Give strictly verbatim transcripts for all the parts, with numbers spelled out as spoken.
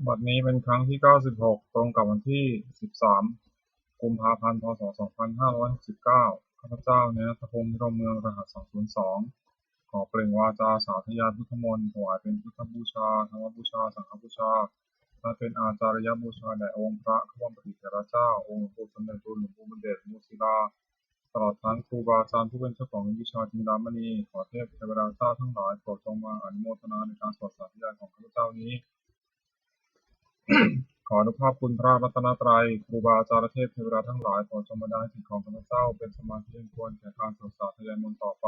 บัดนี้เป็นครั้งที่ 96 ตรงกับวันที่ 13 กุมภาพันธ์ พ.ศ. 2569 ข้าพเจ้า เนยนัทพงษ์ นิรมเมือง รหัส 202 ขอเปล่งวาจาสาธยายพุทธมนต์ ถวายเป็นพุทธบูชา ธรรมบูชา สังฆบูชา และเป็นอาจาริยบูชาแด่องค์พระควัมปติเถระเจ้า องค์หลวงปู่สมเด็จ หลวงปู่บุญเดช หลวงปู่ศิลา ตลอดทั้งครูบาอาจารย์ผู้เป็นเจ้าของวิชาจินดามณี ขอเทพเทวดาเจ้าทั้งหลายโปรดจงมาอนุโมทนาในการสวดสาธยายของข้าพเจ้านี้ ขออนุภาพคุณพระรัตนตรัย ครูบาอาจารย์เทพเทวดาทั้งหลายโปรดจงบันดาลให้จิตของข้าพเจ้าเป็นสมาธิอันควรแก่การสวดสาธยายมนต์ต่อไป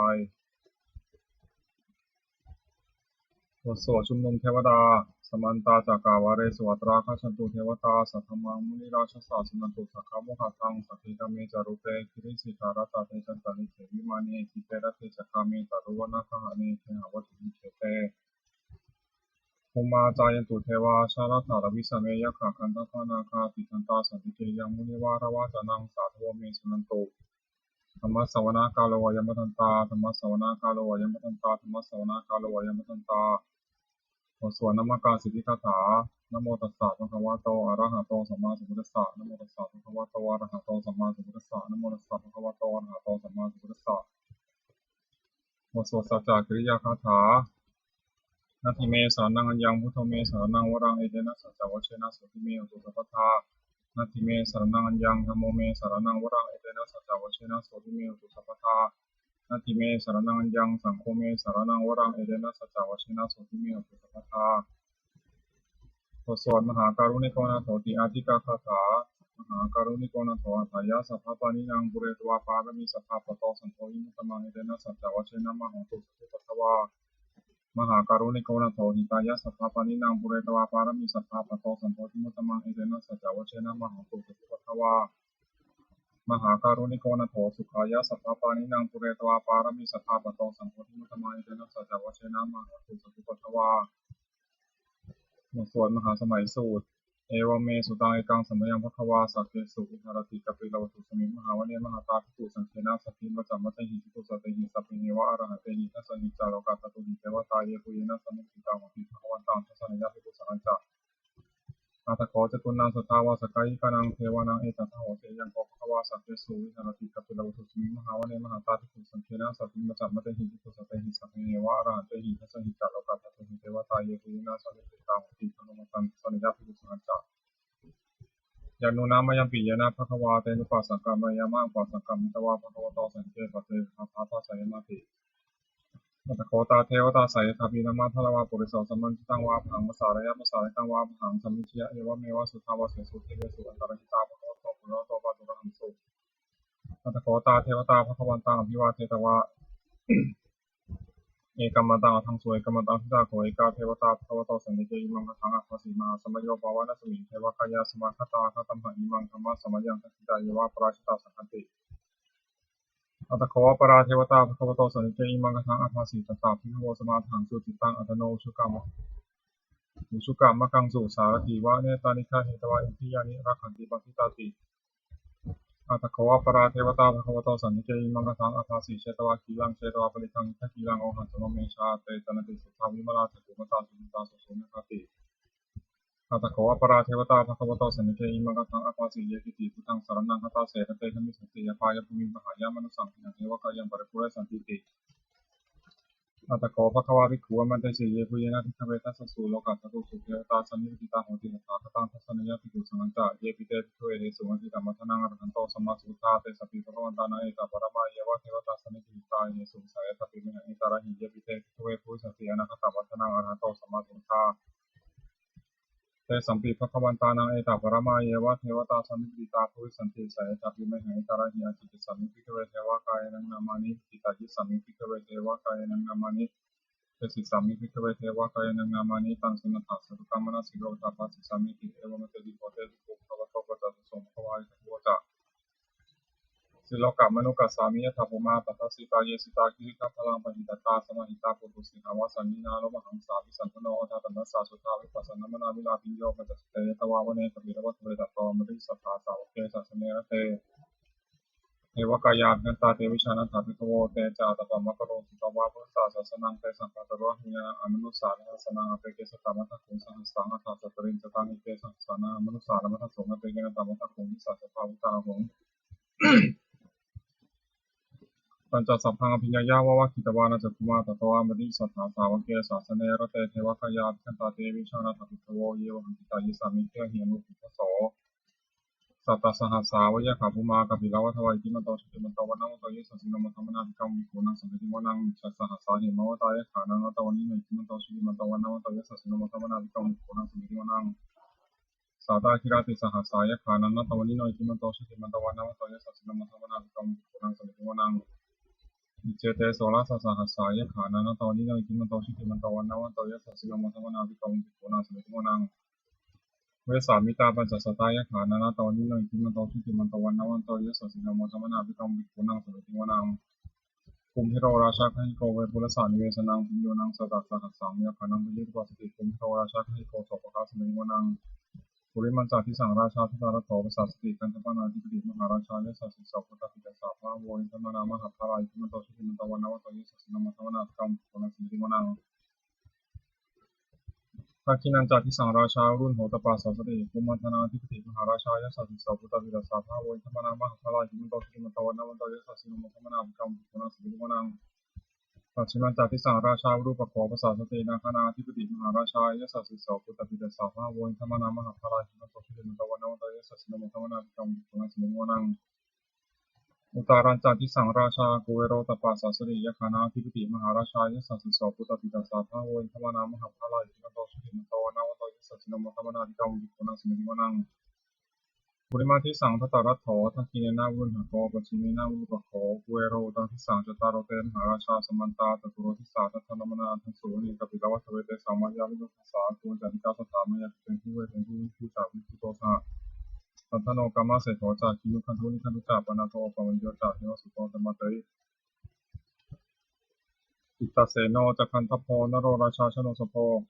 บทสวดชุมนุมเทวดา Samantā cakkavāḷesu atrāgacchantu devatā, saddhammaṃ munirājassa suṇantu saggamokkhadaṃ. Sagge kāme ca rūpe girisikharataṭe cantalikkhe vimāne, dīpe raṭṭhe ca gāme taruvanagahane gehavatthumhi khette, bhummā cāyantu devā jalathalavisame yakkhagandhabbanāgā, tiṭṭhantā santike yaṃ munivaravacanaṃ sādhavo me suṇantu. Dhammassavanakālo ayam bhadantā. Dhammassavanakālo ayam bhadantā. Dhammassavanakālo ayam bhadantā. บทสวดนมการสิทธิคาถา Namo tassa bhagavato arahato sammāsambuddhassa. Namo tassa bhagavato arahato sammāsambuddhassa. Namo tassa bhagavato arahato sammāsambuddhassa. บทสวดสัจจกิริยาคาถา Natthi me saraṇaṃ aññaṃ, buddho me saraṇaṃ varaṃ, etena saccavajjena sotthi me hotu sabbadā. Natthi me saraṇaṃ aññaṃ, dhammo me saraṇaṃ varaṃ, etena saccavajjena sotthi me hotu sabbadā. Natthi me saraṇaṃ aññaṃ, saṅgho me saraṇaṃ varaṃ, etena saccavajjena sotthi me hotu sabbadā. บทสวดมหาการุณิโกนาโถติอาทิกาคาถา Mahākāruṇiko nātho atthāya sabbapāṇinaṃ, pūretvā pāramī sabbā patto sambodhimuttamaṃ, etena saccavajjena mā hontu sabbupaddavā. Mahākāruṇiko nātho hitāya sabbapāṇinaṃ, pūretvā pāramī sabbā patto sambodhimuttamaṃ, etena saccavajjena mā hontu sabbupaddavā. Mahākāruṇiko nātho sukhāya sabbapāṇinaṃ, pūretvā pāramī sabbā patto sambodhimuttamaṃ, etena saccavajjena mā hontu sabbupaddavā. บทสวดมหาสมัยสูตร Evaṃ me sutaṃ. Ekaṃ samayaṃ bhagavā sakkesu viharati kapilavatthusmiṃ mahāvane mahatā bhikkhusaṅghena saddhiṃ pañcamattehi bhikkhusatehi sabbeheva arahantehi. Dasahi ca lokadhātūhi devatā yebhuyyena sannipatitā honti bhagavantaṃ dassanāya bhikkhusaṅghañca. Atha kho catunnaṃ suddhāvāsakāyikānaṃ devānaṃ etadahosi: Ayaṃ kho bhagavā sakkesu viharati kapilavatthusmiṃ mahāvane mahatā bhikkhusaṅghena saddhiṃ pañcamattehi bhikkhusatehi sabbeheva arahantehi. Dasahi ca lokadhātūhi devatā yebhuyyena sannipatitā honti bhagavantaṃ dassanāya bhikkhusaṅghañca. Yannūna mayampi yena bhagavā tenupasaṅkameyyāma, upasaṅkamitvā bhagavato santike paccekagāthā bhāseyyāmāti. Atha kho tā devatā seyyathāpi nāma balavā puriso sammiñjitaṃ vā bāhaṃ pasāreyya, pasāritaṃ vā bāhaṃ sammiñjeyya, evameva suddhāvāsesu devesu antarahitā bhagavato purato pāturahaṃsu. Atha kho tā devatā bhagavantaṃ abhivādetvā ekamantaṃ aṭṭhaṃsu. Ekamantaṃ ṭhitā kho ekā devatā bhagavato santike imaṃ gāthaṃ abhāsi: Mahāsamayo pavanasmiṃ, devakāyā samāgatā; āgatamha imaṃ dhammasamayaṃ, dakkhitāyeva aparājitasaṅghanti. Atha kho aparā devatā bhagavato santike imaṃ gāthaṃ abhāsi: Tatra bhikkhavo samādahaṃsu, cittaṃ attano ujukamakaṃsu; sārathīva nettāni gahetvā, indriyāni rakkhanti paṇḍitāti. Atha kho aparā devatā bhagavato santike imaṃ gāthaṃ abhāsi: Chetvā khīlaṃ chetvā palighaṃ, indakhīlaṃ ohaccamanejā; te caranti suddhā vimalā, cakkhumatā sudantā susunāgāti. Atha kho aparā devatā bhagavato santike imaṃ gāthaṃ abhāsi: Ye keci buddhaṃ saraṇaṃ gatāse, na te gamissanti apāyabhūmiṃ, pahāya mānusaṃ dehaṃ, devakāyaṃ paripūressantīti. Atha kho bhagavā bhikkhū āmantesi: Yebhuyyena bhikkhave dasasu lokadhātūsu devatā sannipatitā honti tathāgataṃ dassanāya bhikkhusaṅghañca. Yepi te bhikkhave ahesuṃ atītamaddhānaṃ arahanto sammāsambuddhā, tesampi bhagavantānaṃ etaparamāyeva devatā sannipatitā ahesuṃ, seyyathāpi mayhaṃ etarahi. Yepi te bhikkhave bhavissanti anāgatamaddhānaṃ arahanto sammāsambuddhā, tesampi bhagavantānaṃ etaparamāyeva devatā sannipatitā bhavissanti, seyyathāpi mayhaṃ etarahi. Ācikkhissāmi bhikkhave devakāyānaṃ nāmāni, kittayissāmi bhikkhave devakāyānaṃ nāmāni, desissāmi bhikkhave devakāyānaṃ nāmāni. Taṃ suṇātha sādhukaṃ manasikarotha bhāsissāmīti. Evaṃ bhanteti kho te bhikkhū bhagavato paccassosuṃ. Bhagavā etadavoca: Silokamanukassāmi, yattha bhummā tadassitā; ye sitā girigabbharaṃ, pahitattā samāhitā. Puthū sīhāva sallīnā, lomahaṃsābhisambhuno; odātamanasā suddhā, vippasannamanāvilā. Bhiyyo pañcasate ñatvā, vane kāpilavatthave; tato āmantayi satthā, sāvake sāsane rate. devakāyā abhikkantā, te vijānātha bhikkhavo. Te ca ātappamakaruṃ, sutvā buddhassa sāsanaṃ. Tesampāturahu ñāṇaṃ, amanussāna dassanaṃ. Appeke satamaddakkhuṃ, sahassaṃ atha sattariṃ. Sataṃ eke sahassānaṃ, amanussānamaddasuṃ. Appekenantamaddakkhuṃ, disā sabbā phuṭā ahuṃ. Tañca sabbaṃ abhiññāya, vavakkhitvāna cakkhumā. Tato āmantayi satthā, sāvake sāsane rate. Devakāyā abhikkantā, te vijānātha bhikkhavo. Ye vohaṃ kittayissāmi, gayhāyanupubbaso. Sattasahassā va yakkhā, bhummā kāpilavatthavā. Iddhimanto jutimanto, vaṇṇavanto yasassino. Modamānā abhikkāmuṃ, bhikkhūnaṃ samitiṃ vanaṃ. Vācāsahasā hemavatā, yakkhā nānattavaṇṇino. Iddhimanto jutimanto, vaṇṇavanto yasassino. Modamānā abhikkāmuṃ, bhikkhūnaṃ samitiṃ vanaṃ. Sātāgirā tisahassā, yakkhā nānattavaṇṇino. Iddhimanto jutimanto, vaṇṇavanto yasassino. Modamānā abhikkāmuṃ, bhikkhūnaṃ samitiṃ vanaṃ. Iccete soḷasasahassā, yakkhā nānattavaṇṇino. Iddhimanto jutimanto, vaṇṇavanto yasassino. Modamānā abhikkāmuṃ, bhikkhūnaṃ samitiṃ vanaṃ. Vessāmittā pañcasatā, yakkhā nānattavaṇṇino. Iddhimanto jutimanto, vaṇṇavanto yasassino. Modamānā abhikkāmuṃ, bhikkhūnaṃ samitiṃ vanaṃ. Kumbhīro rājagahiko, vepullassa nivesanaṃ. Bhiyyo naṃ satasahassaṃ, yakkhānaṃ payirupāsati. Kumbhīro rājagahiko, sopāga samitiṃ vanaṃ. Purimañca disaṃ rājā, dhataraṭṭho pasāsati. Gandhabbānaṃ adhipati, mahārājā yasassi so. Puttāpi tassa bahavo, indanāmā mahabbalā. Iddhimanto jutimanto, vaṇṇavanto yasassino. Modamānā abhikkāmuṃ, bhikkhūnaṃ samitiṃ vanaṃ. Dakkhiṇañca disaṃ rājā, virūḷho tappasāsati. Kumbhaṇḍānaṃ adhipati, mahārājā yasassi so. Puttāpi tassa bahavo, indanāmā mahabbalā. Iddhimanto jutimanto, vaṇṇavanto yasassino. Modamānā abhikkāmuṃ, bhikkhūnaṃ samitiṃ vanaṃ. Pacchimañca disaṃ rājā, virūpakkho pasāsati. Nāgānaṃ adhipati, mahārājā yasassi so. Puttāpi tassa bahavo, indanāmā mahabbalā. Iddhimanto jutimanto, vaṇṇavanto yasassino. Modamānā abhikkāmuṃ, bhikkhūnaṃ samitiṃ vanaṃ. Uttarañca disaṃ rājā, kuvero tappasāsati. Yakkhānaṃ adhipati, mahārājā yasassi so. Puttāpi tassa bahavo, indanāmā mahabbalā. Iddhimanto jutimanto, vaṇṇavanto yasassino. Modamānā abhikkāmuṃ, bhikkhūnaṃ samitiṃ vanaṃ. Purimaṃ disaṃ dhataraṭṭho, dakkhiṇena virūḷhako. Pacchimena virūpakkho, kuvero uttaraṃ disaṃ. Cattāro te mahārājā, samantā caturo disā. Daddallamānā aṭṭhaṃsu, vane kāpilavatthave. Tesaṃ māyāvino dāsā, āgū vañcanikā saṭhā. Māyā kuṭeṇḍu veṭeṇḍu, viṭū ca viṭuṭo saha. Candano kāmaseṭṭho ca, kinnughaṇḍu nighaṇḍu ca. Panādo opamañño ca, devasūto ca mātali. Cittaseno ca gandhabbo, naḷorājā janosabho.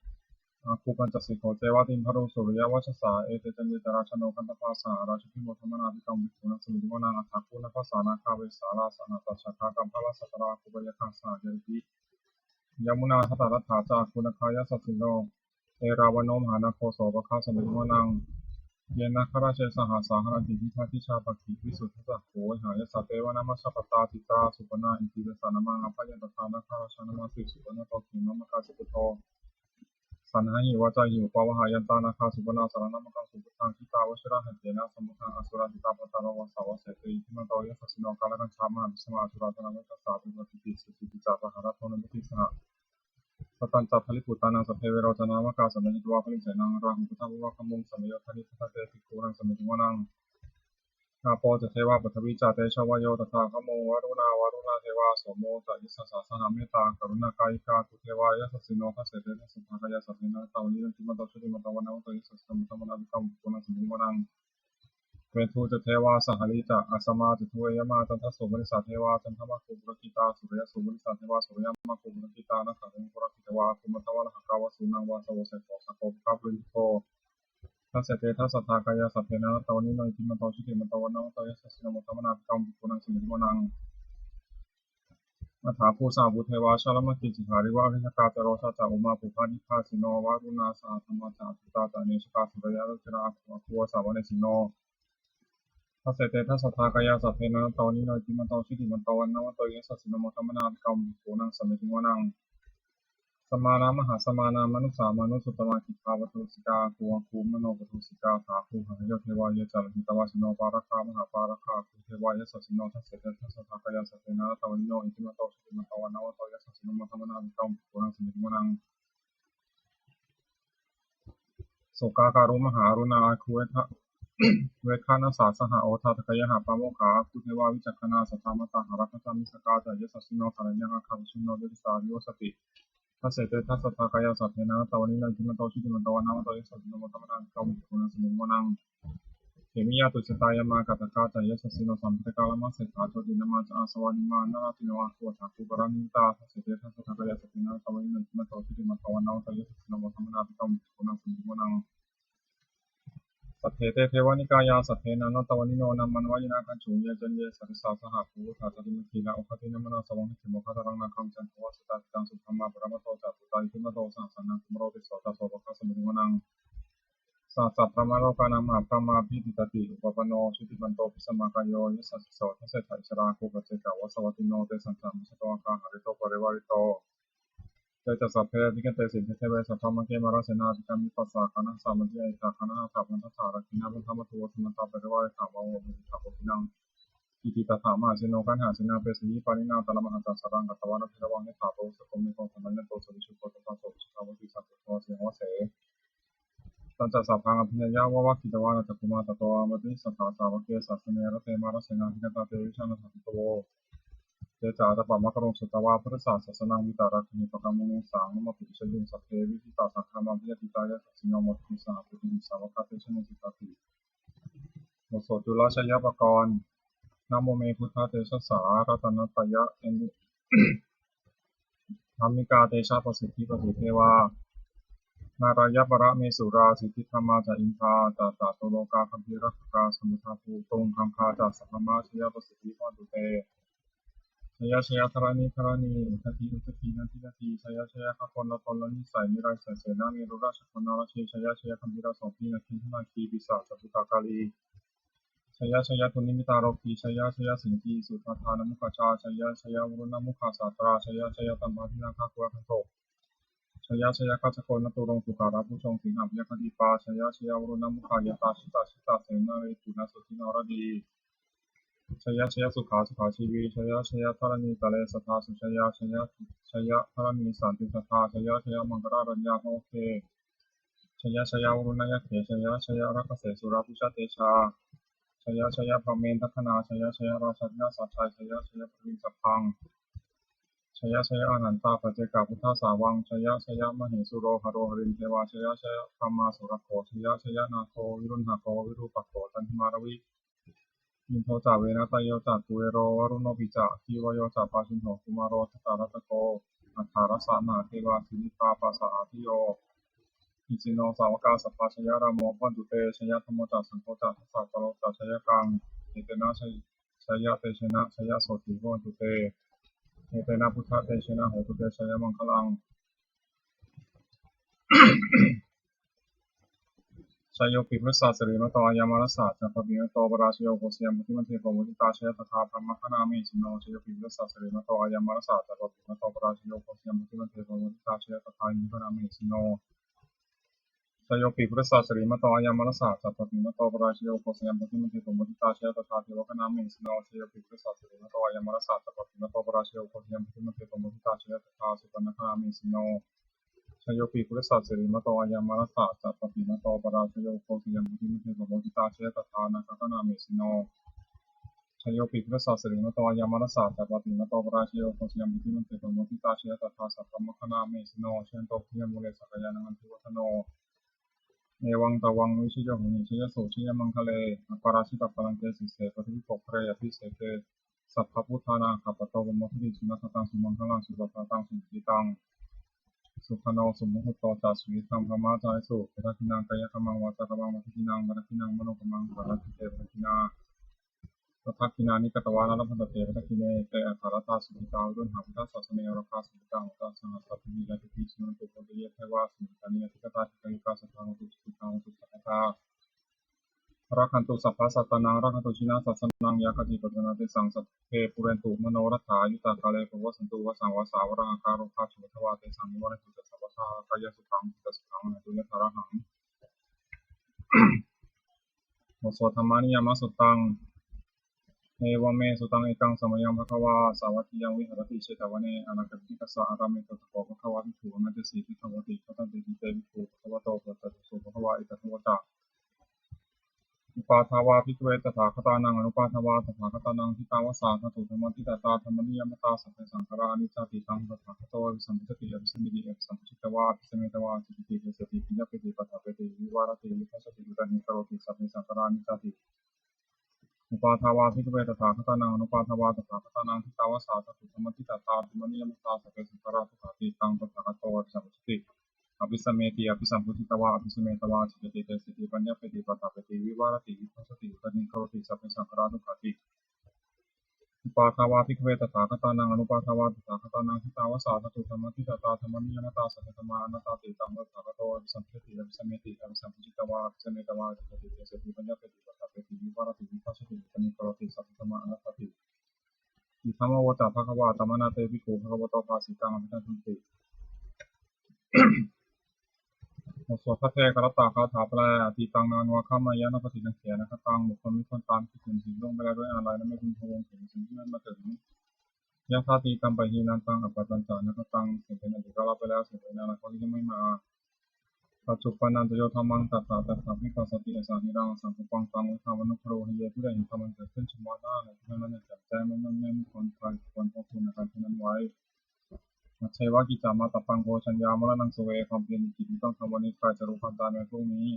Āgū pañcasikho ceva, timbarū suriyavacchasā. Ete caññe ca rājāno, gandhabbā saha rājubhi. Modamānā abhikkāmuṃ, bhikkhūnaṃ samitiṃ vanaṃ. Athāgū nābhasā nāgā, vesālā sahatacchakā. Kambalassatarā āgū, pāyāgā saha ñātibhi. Yāmunā dhataraṭṭhā ca, āgū nāgā yasassino. Erāvaṇo mahānāgo, sopāga samitiṃ vanaṃ. Ye nāgarāje sahasā, haranti dibbā dijā pakkhi. Visuddhacakkhū vehāyasā, te vanamajjhapattā. Citrā supaṇṇā iti tesa nāmaṃ. Abhayantadā nāgarājānamāsi, supaṇṇato khemamakāsi buddho. Saṇhāhi vācāhi upavhayantā, nāgā supaṇṇā saraṇamakaṃsu buddhaṃ. Jitā vajirahatthena, samuddaṃ asurā sitā. Bhātaro vāsavassete, iddhimanto yasassino. Kālakañjā mahābhismā, asurā dānaveghasā. Vepacitti sucitti ca, pahārādo namucī saha. Satañca baliputtānaṃ, sabbe verocanāmakā. Sannayhitvā baliṃ senaṃ, rāhubhaddamupāgamuṃ. Samayodāni bhaddante, bhikkhūnaṃ samitiṃ vanaṃ. Āpo ca devā paṭhavī ca, tejo vāyo tadāgamuṃ. Varuṇā vāruṇā devā, somo ca yasasā saha. Mettākaruṇākāyikā, āgū devā yasassino. Dasete dasadhā kāyā, sabbehāsayāsenā. Iddhimanto jutimanto, vaṇṇavanto yasassino. Modamānā abhikkāmuṃ, bhikkhūnaṃ samitiṃ vanaṃ. Veṇḍū ca devā sahalī ca, asamā ca duve yamā. Candassūpanisā devā, candamāgū purakkhitā. Suriyassūpanisā devā, suriyamāgū purakkhitā. Nakkhattaṃ purakkhitvā, āgū mandavalāhakā. Vasūnaṃ vāsavo seṭṭho, sakkopāga purindado. Dasete dasadhā kāyā, sabbe nānattavaṇṇino. Iddhimanto jutimanto, vaṇṇavanto yasassino. Modamānā abhikkāmuṃ, bhikkhūnaṃ samitiṃ vanaṃ. Athāgū sahabhū devā, jalamaggisikhāriv. Ariṭṭhakā ca rojā ca, ummāpupphanibhāsino. Varuṇā sahadhammā ca, accutā ca anejakā. Sūleyyarucirā āgū, āgū vāsavanesino. Dasete dasadhā kāyā, sabbe nānattavaṇṇino. Iddhimanto jutimanto, vaṇṇavanto yasassino. Modamānā abhikkāmuṃ, bhikkhūnaṃ samitiṃ vanaṃ. Samānā mahāsamānā, mānusā mānusuttamā. Khiḍḍāpadūsikā āgū, āgū manopadūsikā. Athāgū harayo devā, ye ca lohitavāsino. Pāragā mahāpāragā, āgū devā yasassino. Dasete dasadhā kāyā, sabbe nānattavaṇṇino. Iddhimanto jutimanto, vaṇṇavanto yasassino. Modamānā abhikkāmuṃ, bhikkhūnaṃ samitiṃ vanaṃ. Sokā karumhā aruṇā, āgū veghanasā saha. Odātagayhā pāmokkhā, āgū devā vicakkhaṇā. Sadāmattā hāragajā, missakā ca yasassino. Thanayaṃ āgā pajjunno, yo disā abhivassati. Dasete dasadhā kāyā, sabbe nānattavaṇṇino. Iddhimanto jutimanto, vaṇṇavanto yasassino. Modamānā abhikkāmuṃ, bhikkhūnaṃ samitiṃ vanaṃ. Khemiyā tusitā yāmā, kaṭṭhakā ca yasassino. Lambitakā lāmaseṭṭhā, jotināmā ca āsavā. Nimmānaratino āgū, athāgū paranimmitā. Dasete dasadhā kāyā, sabbe nānattavaṇṇino. Iddhimanto jutimanto, vaṇṇavanto yasassino. Modamānā abhikkāmuṃ, bhikkhūnaṃ samitiṃ vanaṃ. Ete devanikāyā sabbena nānattavaṇṇino, nāmanvayena gaṇṭhū ye caññe sadisā saha. Pavutthajātimakkhīlaṃ oghatiṇṇamanāsavaṃ, dakkhemoghataraṃ nāgaṃ candaṃva sudaṭṭhaṃ. Subrahmā paramatto ca puttā iddhimato saha, sanaṅkumāro tisso ca sopāga samitiṃ vanaṃ. Sahassabrahmalokānaṃ mahābrahmābhitiṭṭhati, upapanno jutimanto bhismākāyo yasassi so. Dasettha issarā āgū paccekavasavattino, tesañca majjhato āga hārito parivārito. Te ca sabbe abhikkante sainde deve sabrahmake, mārasenā abhikkāmi passa kaṇhassa mandiyaṃ. Etha gaṇhatha bandhatha rāgena bandhamatthu vo, samantā parivāretha mā vo muñcittha koci naṃ. Iti tattha mahāseno kaṇhasenaṃ pesayi pāṇinā talamāhacca, saraṃ katvāna bheravaṃ yathā pāvussako megho thanayanto savijjuko. Tadā so vijjā bhavati saṅkuddho asayaṃvase. Tañca sabbaṃ abhiññāya vavakkhitvāna cakkhumā, tato āmantayi satthā sāvake sāsane rate. Mārasenā abhikkantā te vijānātha bhikkhavo. Te ca ātappamakaruṃ sutvā buddhassa sāsanaṃ, vītarāgehi pakkāmuṃ nesaṃ lomampi iñjayuṃ. Sabbe vijitasaṅgāmā bhayātītā yasassino, modanti saha bhūtehi sāvakā te janesutāti. บทสวดจุลชัยปกรณ์ Namo me buddhatejasā ratanattayadhammikā tejapasiddhi pasīdevā nārāyaparamesurā, siddhibrahmā ca indā ca catulokā gambhīrakkhakā, samuddā bhūtuṃ gaṅgā ca sabrahmajayapasiddhi bhavantu te. Jaya jaya dharaṇi dharaṇī udadhi udadhī nadi nadī, jaya jaya gaganalatanalanisai nirayasai senā merurājabalanarajī, jaya jaya gambhīrasombhī nāgī nānāgī pisācabhūtakālī, jaya jaya dunnimittarogī, jaya jaya siṅgīsudādānamukhajā, jaya jaya varuṇamukhasātrā, jaya jaya tampābhināgakulagantho, jaya jaya gajjagaṇaturaṅga sukarabhujaṅga sīhabyagghadīpā, jaya jaya varuṇamukhayātrā jita jita senārī puna suddhi naradī, jaya jaya sukhā sukhā jīvī, jaya jaya dharaṇītale sadā sujayā, jaya jaya dharaṇī santi sadā, jaya jaya maṅkararājaṃ bhavagge, jaya jaya varuṇayakkhe, jaya jaya rakkhase surabhujatejā, jaya jaya brahmendagaṇā, jaya jaya rājādhirājasājjai, jaya jaya paṭhaviṃ sabbaṃ, jaya jaya arahantā paccekabuddhasāvaṃ, jaya jaya mahesuro haro harindevā, jaya jaya brahmā surakkho, jaya jaya nāgo viruḷhako virūpakkho candimā ravi, indo ca venateyyo ca kuvero varuṇopi ca, aggi vāyo ca pājuṇho kumāro dhataraṭṭhako, aṭṭhārasa mahādevā siddhitāpasaādayo, isino sāvakā sabbā jaya rāmo bhavantu te. Jaya dhammo ca saṅgho ca dasapālo ca jayakaṃ, etena jayatejena jayasotthī bhavantu te. Etena buddhatejena hotu te jayamaṅgalaṃ. Jayopi buddhassa sirīmato ayaṃ mārassa ca pāpimato parājayo, ugghosayuṃ bodhimaṇḍe pamoditā, jaya tadā brahmagaṇā mahesino. Jayopi buddhassa sirīmato ayaṃ mārassa ca pāpimato parājayo, ugghosayuṃ bodhimaṇḍe pamoditā, jaya tadā indagaṇā mahesino. Jayopi buddhassa sirīmato ayaṃ mārassa ca pāpimato parājayo, ugghosayuṃ bodhimaṇḍe pamoditā, jaya tadā devagaṇā mahesino. Jayopi buddhassa sirīmato ayaṃ mārassa ca pāpimato parājayo, ugghosayuṃ bodhimaṇḍe pamoditā, jaya tadā supaṇṇagaṇā mahesino. Jayopi buddhassa sirīmato ayaṃ mārassa ca pāpimato parājayo, ugghosayuṃ bodhimaṇḍe pamoditā, jaya tadā nāgagaṇā mahesino. Jayopi buddhassa sirīmato ayaṃ mārassa ca pāpimato parājayo, ugghosayuṃ bodhimaṇḍe pamoditā, jaya tadā sabrahmagaṇā mahesino. Jayanto bodhiyā mūle sakyānaṃ nandivaḍḍhano, evaṃ tvaṃ vijayo hohi jayassu jayamaṅgale. Aparājitapallaṅke sīse paṭhavipokkhare, abhiseke sabbabuddhānaṃ aggappatto pamodati. Sunakkhattaṃ sumaṅgalaṃ supabhātaṃ suhuṭṭhitaṃ, sukhaṇo sumuhutto ca suyiṭṭhaṃ brahmacārisu. Padakkhiṇaṃ kāyakammaṃ vācākammaṃ padakkhiṇaṃ, padakkhiṇaṃ manokammaṃ paṇidhī te padakkhiṇā, padakkhiṇāni katvāna labhantatthe padakkhiṇe. Te atthaladdhā sukhitā hotu sabbadā, buddhasāsane arogā sukhitā hotha saha sabbehi ñātibhi. Suṇantu bhonto ye devā samiddāni adhigatā, dīghāyukā sadā hontu sukhitā hontu sabbadā. Rakkhantu sabbasattānaṃ, rakkhantu jinasāsanaṃ, yā kāci patthanā tesaṃ, sabbe pūrentu manorathā, yuttakāle pavassantu vassaṃ, vassā valāhakā, rogā cupaddavā tesaṃ, nivārentu ca sabbadā, antarāyā sukhī dīghā sukhaṃ rahantu yathārahaṃ. บทสวด Dhammaniyāmasuttaṃ. Evaṃ me sutaṃ. Ekaṃ samayaṃ bhagavā sāvatthiyaṃ viharati jetavane anāthapiṇḍikassa ārāme. Tatra kho bhagavā bhikkhū āmantesi bhikkhavoti. Bhadanteti te bhikkhū bhagavato paccassosuṃ. Bhagavā etadavoca. Uppādā vā bhikkhave tathāgatānaṃ anuppādā vā tathāgatānaṃ, ṭhitā va sā dhātu dhammaṭṭhitatā dhammaniyāmatā, sabbe saṅkhārā aniccāti. Taṃ tathāgato abhisambujjhati abhisambujjhati abhisambuddhitvā abhisametvā ācikkhati deseti viññāpeti paṭṭhapeti vivārati vibhajati uttānīkaroti, sabbe saṅkhārā aniccāti. Uppādā vā bhikkhave tathāgatānaṃ anuppādā vā tathāgatānaṃ, ṭhitā va sā dhātu dhammaṭṭhitatā dhammaniyāmatā, sabbe saṅkhārā dukkhāti. Taṃ tathāgato abhisambujjhati abhisameti, abhisambujjhitvā abhisametvā ācikkhati deseti paññapeti paṭṭhapeti vivarati vibhajati uttānīkaroti sabbe saṅkhārā dukkhāti. Uppādā vā bhikkhave tathāgatānaṃ anuppādā vā tathāgatānaṃ ṭhitāva sā dhātu dhammaṭṭhitatā dhammaniyāmatā saddhammā anattāti. Taṃ tathāgato abhisambujjhati abhisameti, abhisambujjhitvā abhisametvā ācikkhati deseti paññapeti paṭṭhapeti vivarati vibhajati uttānīkaroti sabbe dhammā anattāti. Idamavoca bhagavā. Attamanā te bhikkhū bhagavato bhāsitaṃ abhinandunti. บทสวดภัทเทกรัตตคาถาแปล Atītaṃ nānvāgameyya, nappaṭikaṅkhe anāgataṃ. บุคคลไม่ควรตามคิดถึงสิ่งล่วงไปแล้วด้วยอาลัย และไม่พึงพะวงถึงสิ่งที่ไม่มาถึง Yadatītampahīnantaṃ, appattañca anāgataṃ. สิ่งเป็นอดีตก็ละไปแล้ว สิ่งเป็นอนาคตก็ยังไม่มา Paccuppannañca yo dhammaṃ, tattha tattha vipassati, asaṃhiraṃ asaṅkuppaṃ, taṃ viddhā manubrūhaye. ผู้ใดเห็นธรรมอันเกิดขึ้นเฉพาะหน้าในที่นั้นๆ อย่างแจ่มแจ้ง ไม่ง่อนแง่น ไม่ควรคลายควรพอกพูนอาการเช่นนั้นไว้ Ajjeva kiccamātappaṃ, ko jaññā maraṇaṃ suve. ความเพียรเป็นกิจที่ต้องทำวันนี้ ใครจะรู้ความตายแม้พรุ่งนี้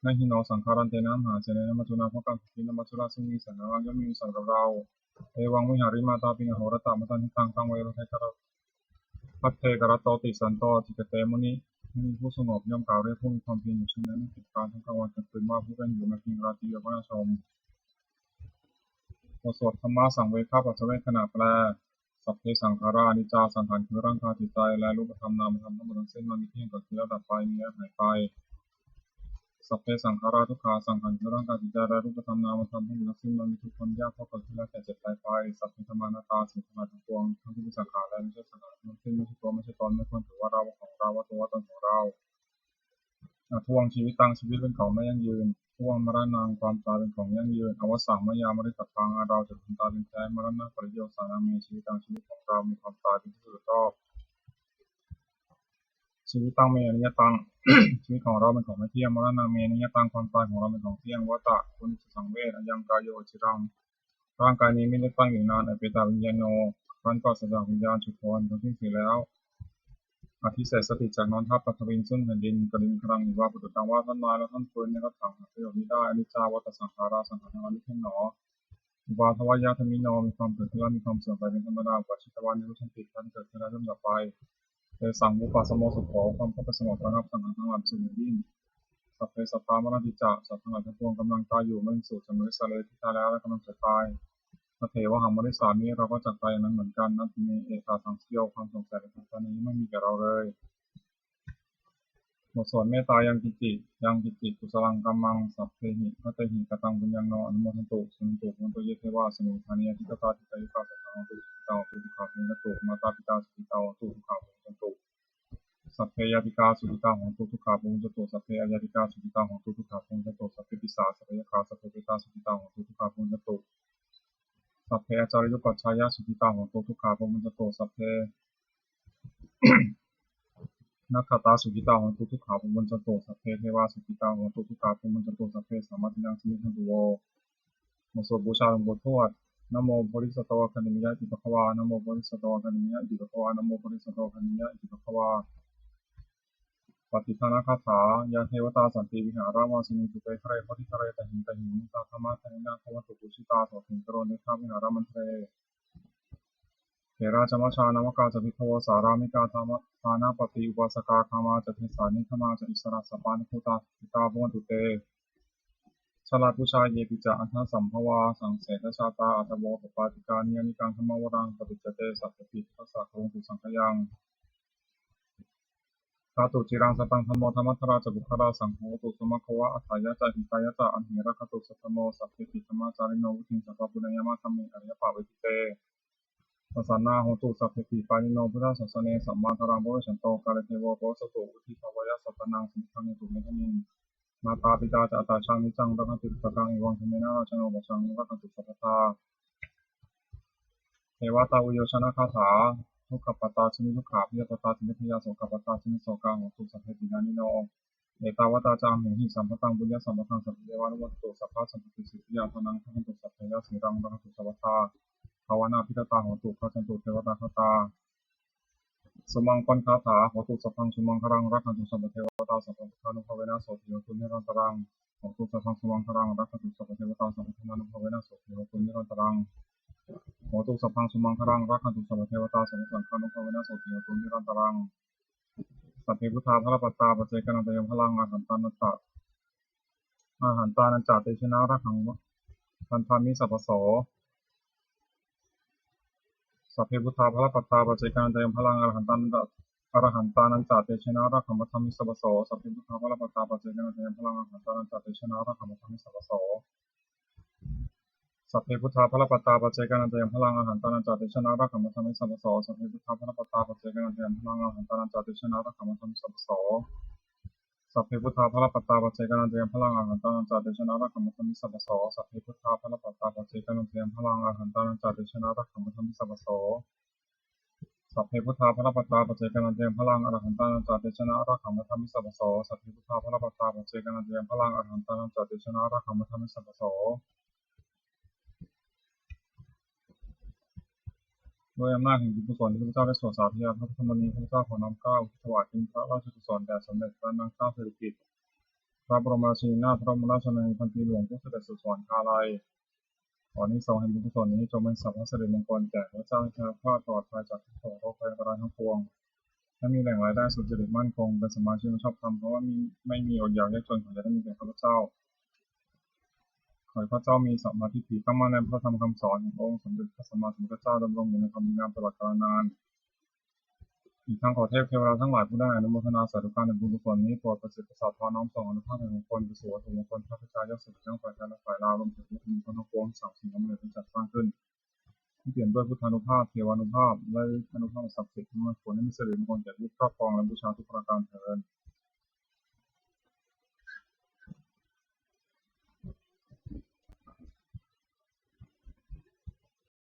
Na hi no saṅgarantena mahāsenena, maccunā bhokkhā saṅghinā. มัจจุราชซึ่งมีแสนกำลัง ย่อมไม่มีสำหรับเรา Evaṃ vihārimātāpiṃ, ahorattamatanditaṃ, taṃ ve bhaddekarattoti, santo ācikkhate muni. มุนีผู้สงบย่อมกล่าวเรียกผู้มีความเพียรอยู่เช่นนั้น ไม่เกียจคร้านทั้งกลางวันกลางคืน ว่าผู้เป็นอยู่แม้เพียงราตรีเดียวก็น่าชม บทสวดธรรมสังเวคปัจจเวกขณะแปล Sabbe saṅkhārā aniccā. สังขารคือร่างกายจิตใจ และรูปธรรมนามธรรมทั้งหมดทั้งสิ้น มันไม่เที่ยง เกิดขึ้นแล้วดับไป มีแล้วหายไป Sabbe saṅkhārā dukkhā. สังขารคือร่างกายจิตใจ และรูปธรรมนามธรรมทั้งหมดทั้งสิ้น มันมีทุกข์ ทนยาก เพราะเกิดขึ้นแล้วแก่เจ็บตายไป Sabbe dhammā anattā. สิ่งทั้งหลายทั้งปวง ทั้งที่เป็นสังขารและไม่ใช่สังขารทั้งสิ้น ไม่ใช่ตัว ไม่ใช่ตน ไม่ควรถือว่าเรา ว่าของเรา ว่าตัว ว่าตนของเรา Adhuvaṃ jīvitaṃ. ชีวิตเป็นของไม่ยั่งยืน Dhuvaṃ maraṇaṃ. ความตายเป็นของยั่งยืน Avassaṃ mayā maritabbaṃ. อันเราจะพึงตายเป็นแท้ Maraṇapariyosānaṃ me jīvitaṃ. ชีวิตของเรามีความตายเป็นที่สุดรอบ Jīvitaṃ me aniyataṃ. ชีวิตของเราเป็นของไม่เที่ยง Maraṇaṃ me niyataṃ. ความตายของเราเป็นของเที่ยง Vata. ควรที่จะสังเวช Ayaṃ kāyo aciraṃ. ร่างกายนี้ไม่ได้ตั้งอยู่นาน Apetaviññāṇo. ครั้นปราศจากวิญญาณ Chuḍḍho. อันเขาทิ้งเสียแล้ว Adhisessati. จักนอนทับ Paṭhaviṃ. ซึ่งแผ่นดิน Kaliṅgaraṃ iva. ประดุจดังว่าท่อนไม้และท่อนฟืน Yathāhaṃ. หาประโยชน์มิได้ Aniccā vata saṅkhārā. สังขารทั้งหลายไม่เที่ยงหนอ Uppādavayadhammino. มีความเกิดขึ้นแล้วมีความเสื่อมไปเป็นธรรมดา Uppajjitvā nirujjhanti. ครั้นเกิดขึ้นแล้วย่อมดับไป Tesaṃ vūpasamo sukho. ความเข้าไปสงบระงับสังขารทั้งหลายเป็นสุขอย่างยิ่ง Sabbe sattā maranti ca. สัตว์ทั้งหลายทั้งปวงกำลังตายอยู่ Mariṃsu ca marissare. ที่ตายแล้วและกำลังจะตาย Tathevāhaṃ marissāmi. เราก็จักตายอย่างนั้นเหมือนกัน Natthi me ettha saṃsayo. ความสงสัยและสงสัยนี้ไม่มีแก่เราเลย บทสวดเมตตา Yaṃ kiñci, yaṃ kiñci kusalaṃ kammaṃ sabbehi katehi kataṃ puññaṃ no anumodantu, suṇantu bhonto ye devā asmiṃ ṭhāne adhigatā, dīghāyukā sadā hontu, sukhitā hontu, dukkhā pamuñcantu. Mātā pitā sukhitā hontu, dukkhā pamuñcantu. Sabbe ñātikā sukhitā hontu, dukkhā pamuñcantu. Sabbe aññātikā sukhitā hontu, dukkhā pamuñcantu. Sabbe pisā sabbe yakkhā sabbe petā sukhitā hontu, dukkhā pamuñcantu. Sabbe ācariyupajjhāyā sukhitā hontu, dukkhā pamuñcantu. Sabbe nakkhattā sukhitā hontu, dukkhā pamuñcantu. Sabbe devā sukhitā hontu, dukkhā pamuñcantu. Sabbasampattīnaṃ samijjhantu vo. บทสวดบูชาหลวงปู่ทวด Namo bodhisatto āgantimāya iti bhagavā. Namo bodhisatto āgantimāya iti bhagavā. Namo bodhisatto āgantimāya iti bhagavā. Pattidānagāthā. Yā devatā santi vihāravāsinī, thūpe ghare bodhighare tahiṃ tahiṃ, tā dhammadānena bhavantu pūjitā, sotthiṃ karontedha vihāramaṇḍale. Therā ca majjhā navakā ca bhikkhavo, sārāmikā dānapatī upāsakā, gāmā ca desā nigamā ca issarā, sappāṇabhūtā sukhitā bhavantu te. Jalābujā yepi ca aṇḍasambhavā, saṃsedajātā athavopapātikā, niyyānikaṃ dhammavaraṃ paṭicca te, sabbepi buddhassa bhavantu saṅghayaṃ. Ṭhātu ciraṃ sataṃ dhammo, dhammaddharā ca puggalā, saṅgho hotu samaggo va, atthāya ca hitāya ca. Amhe rakkhatu saddhammo, sabbepi dhammacārino, vuḍḍhiṃ sampāpuṇeyyāma, dhamme ariyappavedite. Pasannā hontu sabbepi pāṇino buddhasāsane, sammā dhāraṃ pavecchanto kāle devo pavassatu, vuḍḍhibhāvāya sattānaṃ samiddhaṃ hotu medaniṃ. Mātā pitā ca atrajaṃ niccaṃ rakkhanti puttakaṃ, evaṃ dhammena rājāno pajaṃ rakkhantu sabbadā. Devatāuyyojanagāthā. Dukkhappattā ca niddukkhā, bhayappattā ca nibbhayā, sokappattā ca nissokā, hontu sabbepi pāṇino. Ettāvatā ca amhehi sambhataṃ puññasampadaṃ, sabbe devānumodantu, sabbasampattisiddhiyā. Dānaṃ dadantu saddhāya, sīlaṃ rakkhantu sabbadā, bhāvanābhiratā hontu, gacchantu devatāgatā. Sumaṅgalagāthā. Hotu sabbaṃ sumaṅgalaṃ, rakkhantu sabbadevatā, sabbabuddhānubhāvena sotthī hontu nirantaraṃ. Hotu sabbaṃ sumaṅgalaṃ, rakkhantu sabbadevatā, sabbadhammānubhāvena sotthī hontu nirantaraṃ. Hotu sabbaṃ sumaṅgalaṃ, rakkhantu sabbadevatā, sabbasaṅghānubhāvena sotthī hontu nirantaraṃ. Sabbe buddhā balappattā paccekānañca yaṃ balaṃ arahantānañca arahantānañca tejena rakkhaṃ bandhāmi sabbaso. Sabbe buddhā balappattā paccekānañca yaṃ balaṃ arahantānañca arahantānañca tejena rakkhaṃ bandhāmi sabbaso. Sabbe buddhā balappattā paccekānañca yaṃ balaṃ arahantānañca tejena rakkhaṃ bandhāmi sabbaso. Sabbe buddhā balappattā paccekānañca yaṃ balaṃ arahantānañca tejena rakkhaṃ bandhāmi sabbaso. Sabbe buddhā balappattā paccekānañca yaṃ balaṃ arahantānañca tejena rakkhaṃ bandhāmi sabbaso. Sabbe buddhā balappattā paccekānañca yaṃ balaṃ arahantānañca tejena rakkhaṃ bandhāmi sabbaso. Sabbe buddhā balappattā paccekānañca yaṃ balaṃ arahantānañca tejena rakkhaṃ bandhāmi sabbaso. Sabbe buddhā balappattā paccekānañca yaṃ balaṃ arahantānañca tejena rakkhaṃ bandhāmi sabbaso. Sabbe buddhā balappattā paccekānañca yaṃ balaṃ arahantānañca tejena rakkhaṃ bandhāmi sabbaso. ด้วยอำนาจแห่งบุญกุศลที่ข้าพเจ้าได้สวดสาธยายพระพุทธมณี ข้าพเจ้าขอน้อมเกล้าถวายเป็นพระราชกุศลแด่สมเด็จพระนางเจ้าสิริกิติ์ พระบรมราชินีนาถ พระบรมราชชนนีพันปีหลวง ผู้เสด็จสู่สวรรคาลัย ขออานิสงส์แห่งบุญกุศลนี้จงเป็นสรรพสิริมงคลแก่ข้าพเจ้า ให้แคล้วคลาดปลอดภัยจากทุกข์โศกโรคภัยอันตรายทั้งปวง ให้มีแหล่งรายได้สุจริตมั่นคง เป็นสมมาชีพชอบธรรม เพราะว่ามีไม่มีอดอยากยากจน ขออย่าได้มีแก่ข้าพเจ้า ขอให้ข้าพเจ้ามีสัมมาทิฏฐิตั้งมั่นในพระธรรมคำสอนขององค์สมเด็จพระสัมมาสัมพุทธเจ้า ดำรงอยู่ในความดีงามตลอดกาลนาน อีกทั้งขอเทพเทวดาทั้งหลายผู้ได้อนุโมทนาสาธุการในบุญกุศลนี้ โปรดประสิทธิ์ประสาทพรน้อมส่งอานุภาพแห่งมงคลไปสู่วัตถุมงคลพระปิดตายอดเสนียดจัญไรฝ่ายไทยและฝ่ายลาว รวมถึงวัตถุมงคลฮ่องกง สามสิ่งอันเป็นจัดสร้างขึ้น ที่เปี่ยมด้วยพุทธานุภาพ เทวานุภาพ และอานุภาพศักดิ์สิทธิ์ทั้งหลาย ขอให้มีสิริมงคลแก่ผู้ครอบครองและบูชาทุกประการเทอญ